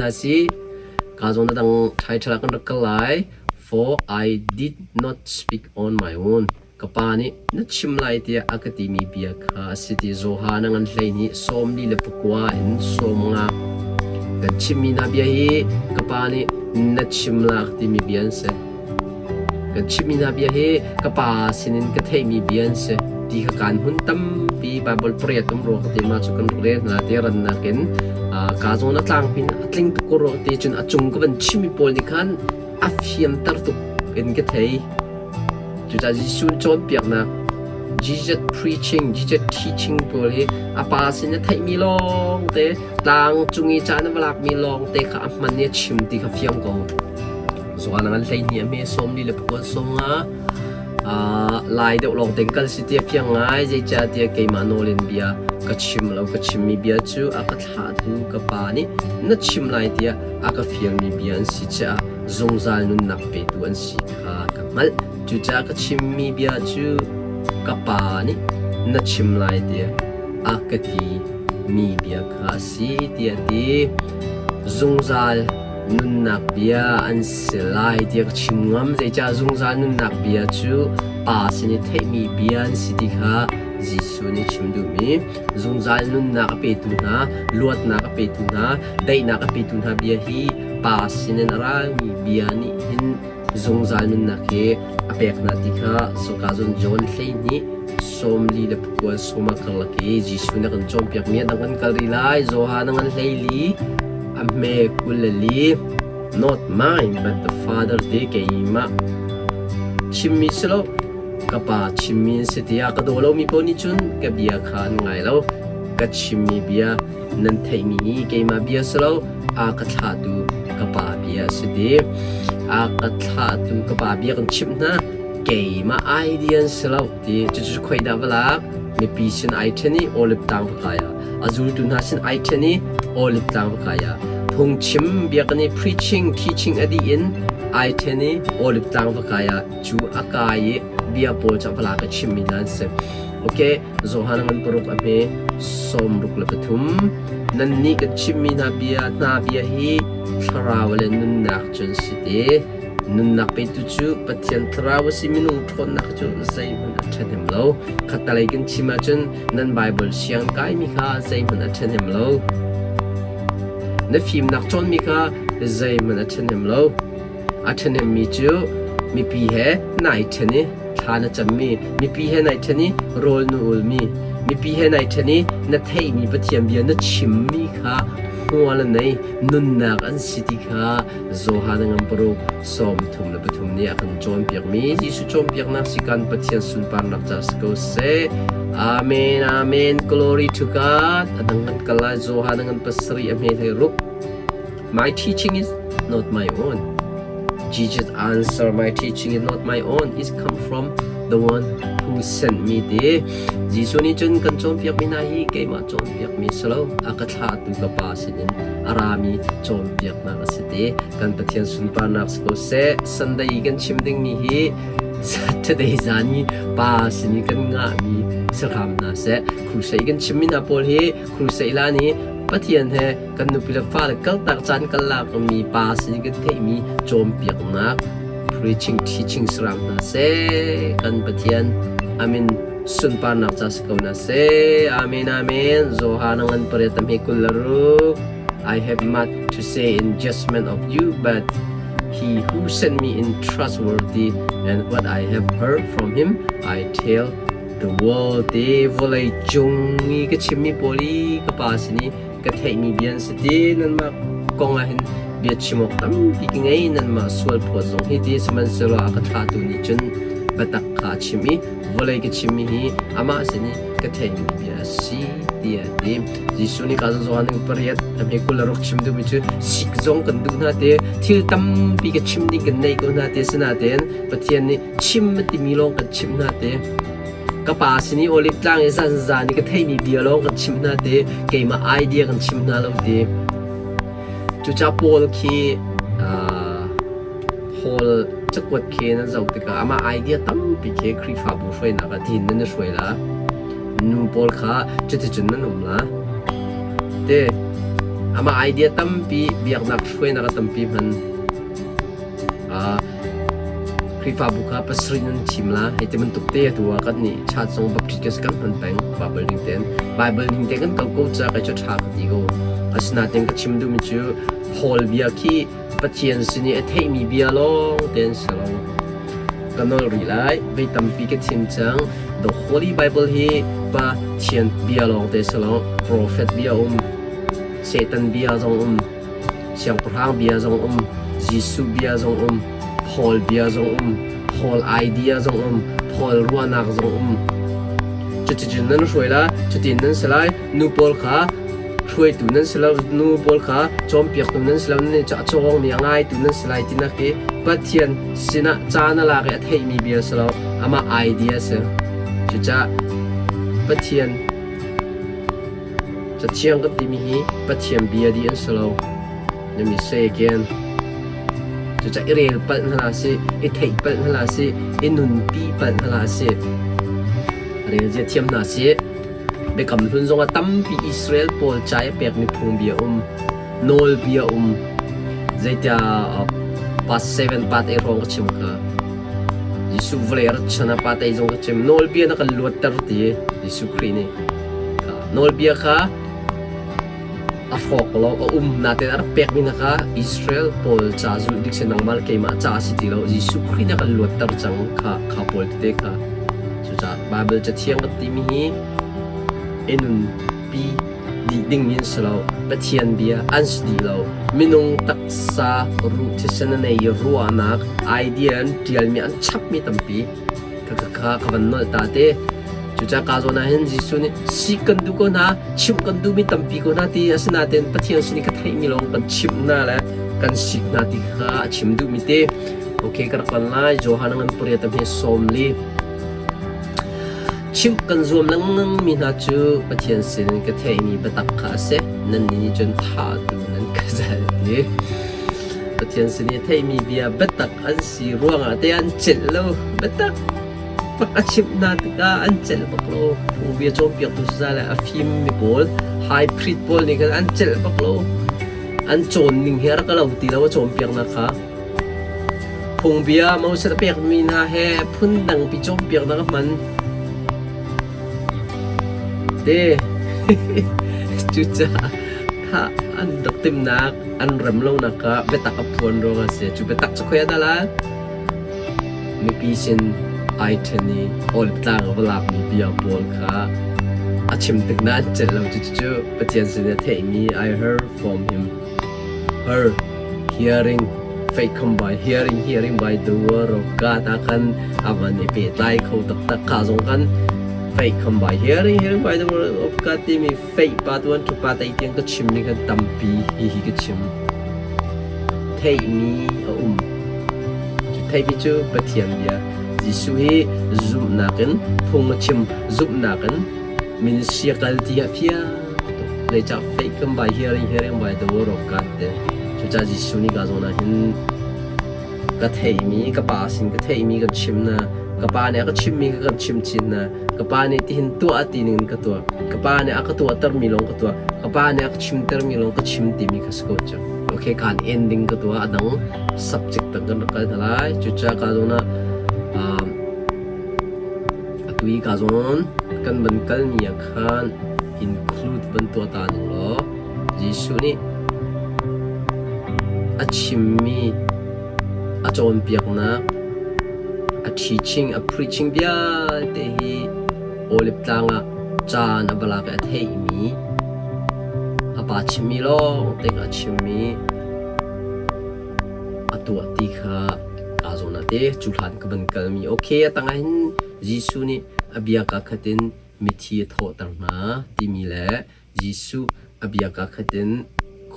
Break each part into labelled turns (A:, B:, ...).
A: Hna sih. Ka zawn a dang title ah kan rak kal lai. For I did not speak on my own. Ka pa nih na chim lai tiah a ka timi bia kha a si ti Johan a ngan hlei nih 44 in 50. Kan chimmi hna bia hi ka pa nih na chim la ka timi bia an si. Kan chimmi hna bia hi ka pa sinin ka theihmi bia an si ti kha kaan hmun tampi Baibal pariat um rua ka ti ma cu kan rak rel hna ti rannak in ka zawn a tlangpi a tling tuk ko rua ka ti cun a cung ka van chimmi pawl nih khan a fiamter tuk in ka thei. Cucaah Jesuh cawnpiaknak Jesus preaching, Jesus teaching pawl hi a pa sin a theihmi lawng te tlang cung i caan a va lakmi lawng te kha a hman i a chim ti kha fiang ko. Zuan ngan 12 a hme 44 sawmnga lai deuh lawng te kal si ti a fiang ngai zeicahtiah keimah nawl in bia ka chim lo ka chimmi bia cu a ka thlahtu ka pa nih na chim lai tiah a ka fialmi bia an si caah zungzal nunnak petu an si kha ka hngalh. Cucaah ka chimmi bia cu ka Pa nih na chim lai tiah a ka ti mi bia kha a si tiah a ti. Zungzal nunnak bia an si lai tiah ka chim ngam. Zeicah zungzal nunnak bia cu Pa sin i theihmi bia an si ti kha Jesuh nih chim duhmi zungzal nunnak a petu hna, luatnak a petu hna, daihnak a petu hna bia hi Pa sinin a rami bia nih hin zungzal nunnak hi a pek hna ti kha soka cun John 12 44 sawma karlak i Jesuh nih a kan cawnpiakmi a dang kan kal rih lai. Johan a ngan 14 a hme 24 Not mine but the Father ti keimah chimmi si lo ka pa chimmi an si tiah ka daw lomi paoh nih cun ka bia kha an ngai lo. Ka chimmi bia nan theihmi hi keimah bia si lo a ka thlahtu ka pa bia a si ti. A ka thlahtu ka pa bia kan chimh hna keimah idea an si lo ti cucu khoi dah va lak mipi sin ai ṭhen i Olive tlang va kai ah a zultu hna sin ai ṭhen i Olive tlang va kai ah phungchim biakinn i preaching teaching a dih in ai ṭhen i Olive tlang va kai ah cu a kai i bia pawl cu a va lak i chimmi hna an si. Okay, Johan ngan paruk a hme 63. Nannih kan chimmi hna bia hna bia hi thlarau le nunnak cun si te. Nunnak petu cu Pathian thlarau a si minung ṭhawnnak cu zeihmanh a ṭhahnem lo. Khattalei kan chim ahcun nan Baibal siang kaimi kha zeihmanh a ṭhahnem lo. Na fimnak cawnmi kha zeihmanh a ṭhahnem lo. A ṭhahnemmi cu mipi he nai ṭhen i thla na cammi, mipi he nai ṭhen i rawl na ulmi, mipi he nai ṭhen i na theihmi Pathian bia na chimmi kha hmual a nei, nunnak an si ti kha Johan ngan paruk 33 nih a kan cawnpiakmi Jesuh cawnpiaknak si kan Pathian sunparnak ca si ko seh. Amen, amen. Glory to God. A dang kan kal lai Johan ngan pasarih a hme hlei ruk. My teaching is not my own. Jesus answer, my teaching is not my own. It's come from the one who sent me ti. Jesuh nih cun kan cawnpiakmi hna hi keimah cawnpiakmi si lo, a ka thlahtu ka Pa sinin a rami cawnpiaknak a si ti. Kan Pathian sunparnak si ko seh. Sunday kan chim dingmi hi Saturday zan i Pa sin i kan ngahmi si hram hna seh. Crusade kan chimmi hna pawl hi crusade lan i Pathian he kan nupi le fale kaltak caan kan lakmi pa sin kan theihmi cawnpiaknak preaching teaching saram hna seh kan Pathian amin sunparnak ca si ko na seh amen amen Johan ngan pariat tam hi kul le ruk I have much to say in judgment of you but he who sent me in trustworthy and what I have heard from him I tell the world te vawlei cung i ka chimmi pawl i ka pa sin i ka theihmi bia an si ti nanmah kong ah hin bia chim awk tampi ka ngei nanmah sual phawt zong hi ti sihmanhsehlaw a ka thlahtu nih cun biatak kha a chim i vawlei ka chimmi hi amah sin i ka theihmi bia a si tiah a ti. Jesuh nih ka zong ning pariat a hme 26 chim duhmi cu sik zong kan duh hna te thil tampi ka chim ding kan nei ko hna te sinain Pathian nih chim a timi lawng kan chimh hna te Ka pa sin i olive tlang i zanzan i ka theihmi bia lawng kan chimh hna ti, keimah idea kan chim hna lo ti. Cucaah Paul khi Paul cakuat khi nan zoh tikah amah idea tampi khi Khrihfabu hruainak ah din nan i hruai la. Nu pawl kha cuticun nan um la. Te. Amah idea tampi biaknak hruainak a tampi hman. Khrihfabu kha pasarih nan thim la. Hei ti bantuk te atu ah kan nih chat zong Baptist kan si kan hman peng Bible ning tein. Bible ning tein kan kal ko ca kai cu ṭha ka ti ko. Asinain ka chim duhmi cu Paul bia khi Pathian sin i a theihmi bia lawng tein si lo. Ka nol rih lai. Voi tampi ka chim cang. The Holy Bible hi Pathian bia lawng te si lo. Prophet bia um, Satan bia zong um, Siangpahrang bia zong um, Jesuh bia zong um, Paul bia zong um, Paul idea zong um, Paul ruahnak zong um. Cuticun nan hruai la, cutin nan si lai. Nu pawl kha hruaitu nan si lo, nu pawl kha cawnpiaktu nan si lo, nan cu a cawngmi a ngaitu nan si lai tinak hi Pathian sinah caan a lak i a theihmi bia si lo, amah idea a si. Cucaah Pathian Cathiang kan timi hi Pathian bia dih an si lo. Let me say again. Cucaah i rel palh hna hlah sih, i theih palh hna hlah sih, i nunpi palh hna hlah sih. Rel zia thiam hna sih. Biakam Hlun zongah tampi Israel pawl ca i a pekmi phungbia um, nawlbia um. Zeitiah part 7 part 8 hrawng ka chim kha. Jesuh vawlei a rat chan ah part 8 zong ka chim. Nawlbia na kan luatter ti Jesuh Khrih nih. Nawlbia kha a hrawk lo, a um nain a rak pekmi hna kha Israel pawl ca zulh dik si nangmah le keimah ca a si ti lo. Jesuh Khrih nih a kan luatter cang kha kha pawl tete kha. Cucaah Baibal Cathiang kan timi hi i nunpi dih dingmi an si lo. Pathian bia an si dih lo. Minung taksa ruh thisen a nei i ruahnak idea an ṭialmi an chapmi tampi. Kha kha ka van nolh ta te. Cucaah ka zawn ah hin Jesuh nih sik kan duh ko hna, chimh kan duhmi tampi ko hna ti asinain Pathian sin i ka theihmi lawng kan chimh hna le kan sik hna ti kha a chim duhmi te. Okay, ka rak lan lai. Johan ngan pariat am hi 40. Chimh kan zuam lengmangmi hna cu Pathian sin ka theihmi biatak kha a si. Nannih nih cun thahtu nan ka zalh ti. Pathian sin i theihmi bia biatak an si ruangah te an celh lo. Biatak bak a chimh hna tikah an celh bak lo. Phungbia cawnpiaktu saza le a fimmi pawl, high priest pawl nih khan an celh bak lo. An cawn ning hi a rak lo ti lo a cawnpiaknak kha. Phungbia Moses a pekmi hna he phundangpi cawnpiaknak a hman. Te cucaah thah an rak timhnak an rem lonak kha biatak a phuan ruangah a si. Cu biatak cu khoi ah dah la? Mipi sin ai ṭhen i Olive tlang a va lakmi bia pawl kha a chim tik na an celh lo. Cucu Pathian sin i a theihmi I heard from him. Her hearing faith come by hearing, hearing by the word of God ah khan a van i pehtlai kho taktak. Kha zong khan faith come by hearing, hearing by the word of God timi faith pa tuan ṭhu pa tei tiang ka chimmi khan tampi hihi ka chim. Theihmi a um. Cu theihmi cu Pathian bia. Jesuh hi zumhnak in phung a chim, zumhnak in min sia kal ti a fiang tuk. Zeicah faith come by hearing, hearing by the word of God te. Cucaah Jesuh nih ka zawn ah hin ka theihmi, ka pa sin ka theihmi kan chim na, ka pa nih a ka chimmi ka kan chim chin na, Ka pa nih tihin tuah a ti ning in ka tuah. Ka pa nih a ka tuahtermi lawng ka tuah. Ka pa nih a ka chimtermi lawng ka chim timi kha si ko cu. Okay, kaan ending ka tuah. A dang subject dang kan rak kal hna lai. Cucaah ka zawn ah atu i ka zawn kan van kalmi ah khan include van tuah ta ning law Jesuh nih a chimmi A cawnpiaknak, a teaching, a preaching vialte hi Olive Tlang ah caan a va lak i a theihmi, a pa chimmi lawngte kha a chimmi a tuah ti kha kaa zawn ah te cu hlan ka van kalmi. Okay, a tangah hin Jesuh nih a bia kaa khat in mithi a thawhter hna timi le Jesuh a bia kaa khat in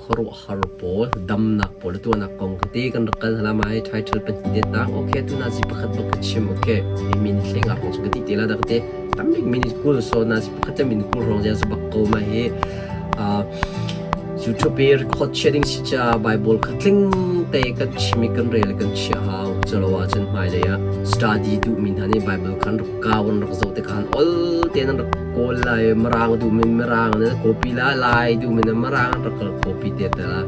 A: khuaruahhar pawl, damnak pawl a tuahnak kong kha te kan rak kal hna lai mai title pahnih te tang okay tu nazi pakhat bak ka chim okay mi minute hleng ah rong ka ti te la dak te tambik minute 20 so nazi pakhat le minute 20 rong ziang bak ko ma hi YouTube i record chia ding si cha Bible kha tling te kan chim i kan rel i kan chiah hau. Culo ahcun hmailei ah study duhmi hna nih Bible kha an rak kau an rak zoh tikah an ol tein an rak kawl lai i Mirang duhmi Mirang nih an copy lai, Lai duhmi nih Mirang an rak copy te te lai.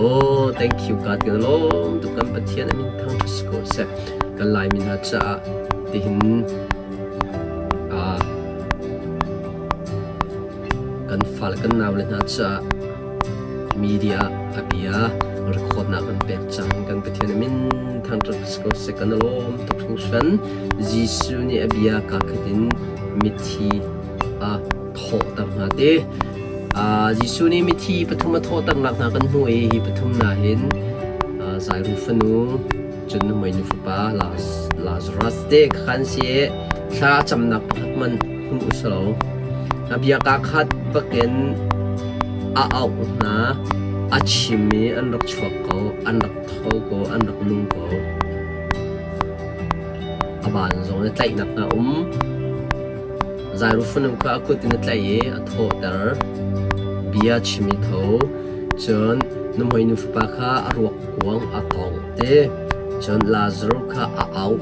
A: Oh, thank you God kan lawm tuk kan Pathian a min thangṭhat si ko seh. Kan Laimi hna caah tihin kan fale kan naule hna caah media a bia record-nak kan pek cang. Kan Pathian a min thangṭhat si ko seh. Kan i lawm tuk hringhran. Jesuh nih a bia kaa khat in mithi a thawhter hna ti. Jesuh nih mithi pathum a thawhternak hna kan hmuh i hi pathum hna hin Zairu fanu cun nuhmei fapa Lazarus te kha an si i thla camnak pakhat man hmu u silo. A bia kaa khat bakin a auh hna, a chim i an rak chuak ko, an rak tho ko, an rak nung ko. A ban zong in tlaihnak hna um. Zairu fanu kha a kut in a tlaih i a thawhter. Bia chim i tho. Cun nuhmei nu fapa kha a ruak kuang a tawngh te. Cun Lazarus kha a auh.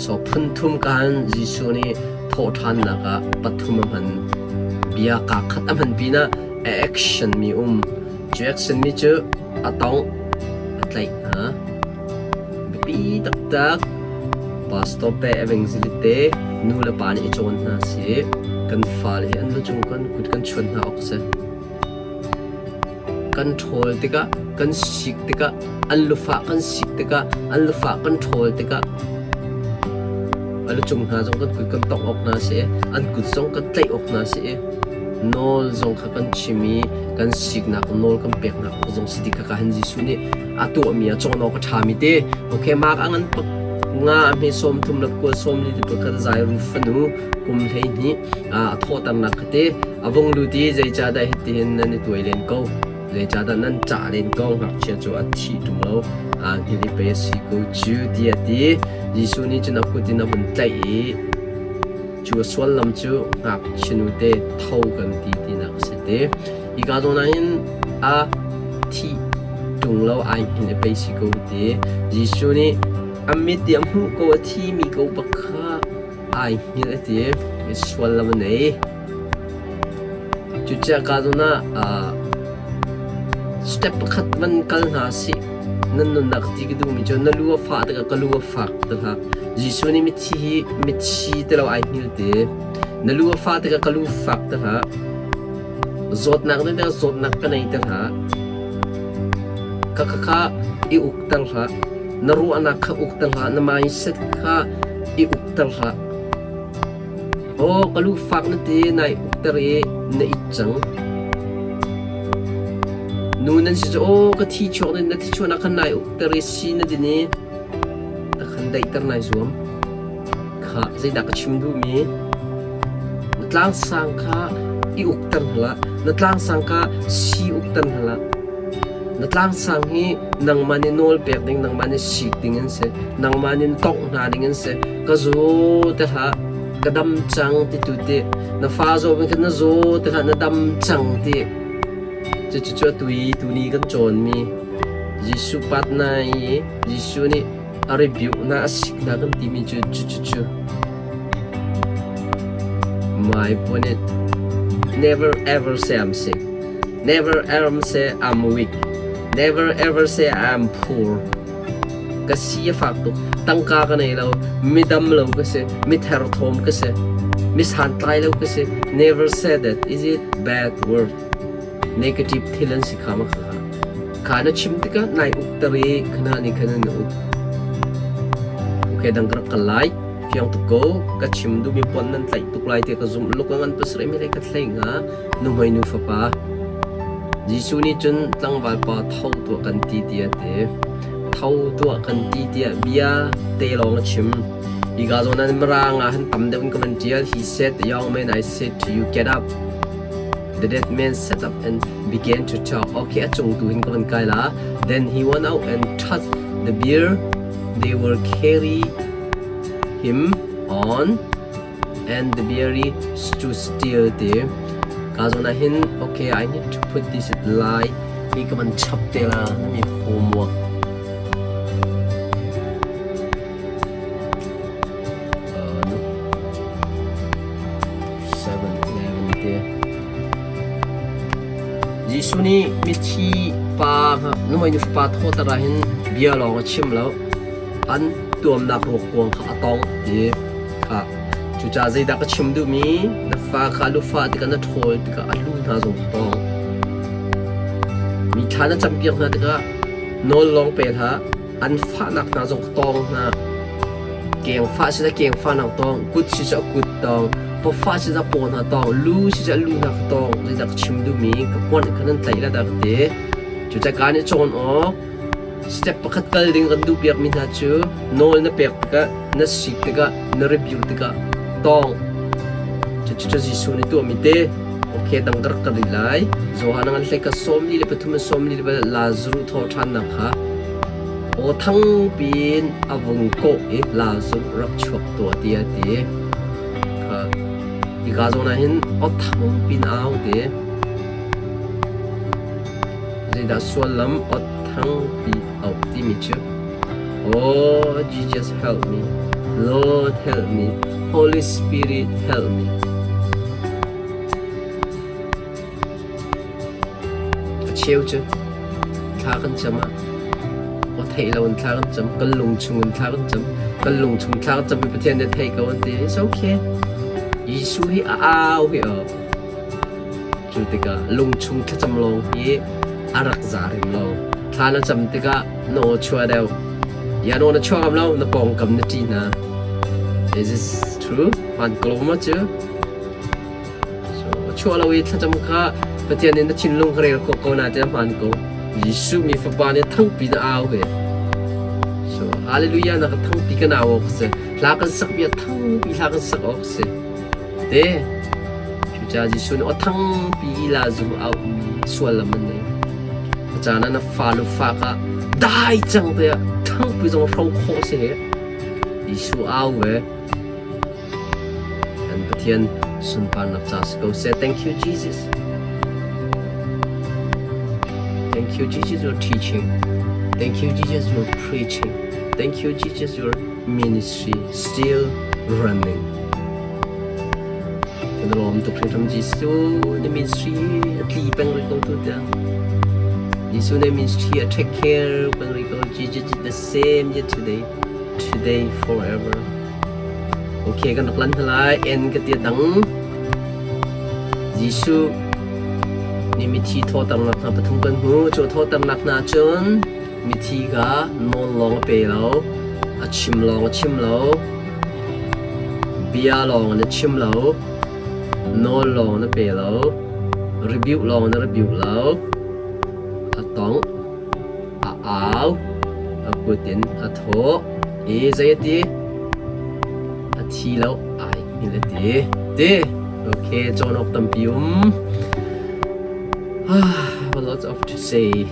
A: So phun thum khan Jesuh nih thawhṭhannak ah pathum a hman. Bia kaa khat a hman pinah a action mi um. Cu action mi cu a tawngh, a tlaih hna. Biapi taktak pastor te evangelist te nu le pa nih i cawn hna sih. Kan fale hi an lucung kan kut kan chuan hna awk a si. Kan ṭhawl tikah, kan sik tikah, an lufah kan sik tikah, an lufah kan ṭhawl tikah a lucung hna zong kan kut kan tongh awk hna a si i an kut zong kan tlaih awk hna a si i nawl zong kha kan chim i kan siknak nawl kan peknak awk zong si ti kha ka han Jesuh nih a tuahmi a cawn awk a ṭhami te. Okay, mark a ngan pak nga a hme 30 le kua 41 Zairu fanu kum 12 a thawhternak kha te a vung lut i zeicahdah hitihin nan i tuai len ko zeicahdah nan cah len ko ngakchia cu a thih ṭung lo aa hngilh i pei a si ko cu tiah a ti. Jesuh nih cun a kut in a vun tlaih i cu a suallam cu ngakchia nute tho kan ti tinak a si te. Hika zawn ah hin a thih ṭung lo ai hngilh i pei si ko ti. Jesuh nih a mit i a hmuh ko a thimi ko bak kha ai hngilh a ti. Suallam a nei. Cucaah ka zawn ah step pakhat van kal hna sih. Nan nunnak ti ka duhmi cu na lu a fah tikah ka lu a fak ti hlah. Jesuh nih mithi hi mithi ti lo ai hngil ti. Na lu a fah tikah ka lu fak ti hlah. Zawtnak nih dah zawtnak ka nei ti hlah. Khakha kha i ukter hlah. Na ruahnak kha ukter hlah. Na mindset kha i ukter hlah. Aw ka lu fak na ti nai ukter i na it cang. Nu nan si cu aw ka thi chuak na na thi chuahnak khan nai ukter i si na din i na khan daihter nai zuam. Kha zeidah ka chim duhmi? Na tlangsang kha i ukter hlah. Na tlangsang kha si ukter hlah. Na tlangsang hi nangmah nih nawl pek ding, nangmah nih sik ding an si. Nangmah nih tongh hna ding an si. Ka zaw te hlah, ka dam cang ti tu ti. Na fa zaw khan na zaw te hlah, na dam cang ti. Cucu atu i tuni kan cawnmi Jesuh patna i Jesuh nih a rebuke na a sik na kan timi cu cucu my point never ever say I'm sick never ever say I'm weak never ever say I'm poor ka si a fak tuk tangka ka nei lo midam lo ka si mi therthawm ka si mi santlai lo ka si never say that is it bad word Negative thil an si kha ma kha kha na chim tikah nai ukter i khana nih khan an uk. Okay, dang ka rak kal lai. Fiang tuk ko. Ka chim duhmi pon nan tlaih tuk lai ti ka zumh. Luk ngan pasarih mi ka thlei nga. Nuhmei nu fapa. Jesuh nih cun tlangval pa tho tuah kan ti tiah ti. Tho tuah kan ti tiah bia te lawng a chim. Hi ka zawn an mirang ah han tam deuh in ka van tial. He said, the young man, I said to you, get up. The dead man sat up and began to talk. Okay, a cung tu hin ka van kai la. Then he went out and touched the bier they were carry him on and the bier stood still te. Ka zawn ah hin okay, I need to put this lai. Hi ka van chap te la. Mi homework. Nuhmei nu fapa thawhter ah hin bia lawng a chim lo. An tuamnak ruak kuang kha a tawngh ti kha. Cucaah zeidah ka chim duhmi na fa kha lufa tikah na ṭhawl tikah a lu hna zong tawng. Mi thla na campiak hna tikah nawl lawng pe hlah. An fahnak hna zong tawng hna. Keng fah si keng fahnak tawng, kut si kut tawng, paw fah si paw hna tawng, lu si lu hna ka tawng. Zeidah ka chim duhmi ka kuan kha nan tlaih la dah ka ti. Cucaah kaan i cawn awk step pakhat kal ding kan duh piakmi hna cu nawl na pek tikah na sik tikah na review tikah tawng. Cucu Jesuh nih tuahmi te. Okay, dang ka rak ka rih lai. Johan ngan hlei ka 43 44 Lazarus thawh ṭhannak kha aw thang piin a vung kawh i Lazarus rak chuak tuah tiah a ti. Kha hika zawn ah hin aw thang piin a au ti. Zeidah sullam aw thang pi auh timi cu? Oh, Jesus help me. Lord help me. Holy Spirit help me. A cheu cu thla kan cam ah aw theih lo in thla kan cam, kan lung chung in thla kan cam, kan lung chung thla kan cam i Pathian nih a thei ko an ti. It's okay. Jesuh hi a au hi aw. Cu tikah lungchung thlacam lawng hi a rak za rem lo. Thla na cam tikah na aw chuah deuh. Ya naw na chuah ngam lo, na pawngkam na ṭih hna. Is this true? Hmaan ko lo maw cu? So, chuah lo i thlacam kha Pathian nih na thinlung ka rel khawh ko na ti a hmaan ko. Jesuh mi fapa nih thangpi na au ve. So, hallelujah na ka thangpi kan au awk si. Hla kan sak bia thangpi hla kan sak awk si. Te, cucaah Jesuh nih aw thangpi i Lazaruh a auhmi suallam an nei. A caan ah na fa lu fak ah dai cang tiah thangpi zong hro khawh si he. Jesuh au ve. Kan Pathian sunparnak ca si ko seh. Thank you Jesus. Thank you Jesus your teaching. Thank you Jesus your preaching. Thank you Jesus your ministry still running. Kan lawm tuk hringhran Jesuh na ministry a tli peng rih ko tu tiang. Jesuh na ministry a take care peng rih ko. Jesus is the same yesterday, today, forever. Okay, kan rak lan hna lai. En ka tia dang. Jesuh nih mithi thawhternak hna pathum kan hmu. Cu thawhternak hna cun mithi kha nawl lawng a pe lo, a chim lawng a chim lo, Bia lawng na chim lo, nawl lawng na pe lo, rebuke lawng na rebuke lo. A tongh, a au, a kut in a thawh i zei a ti? A thi lo, ai hngilh a ti. Ti? Okay, cawn awk tampi um. Ah, a lot of to say.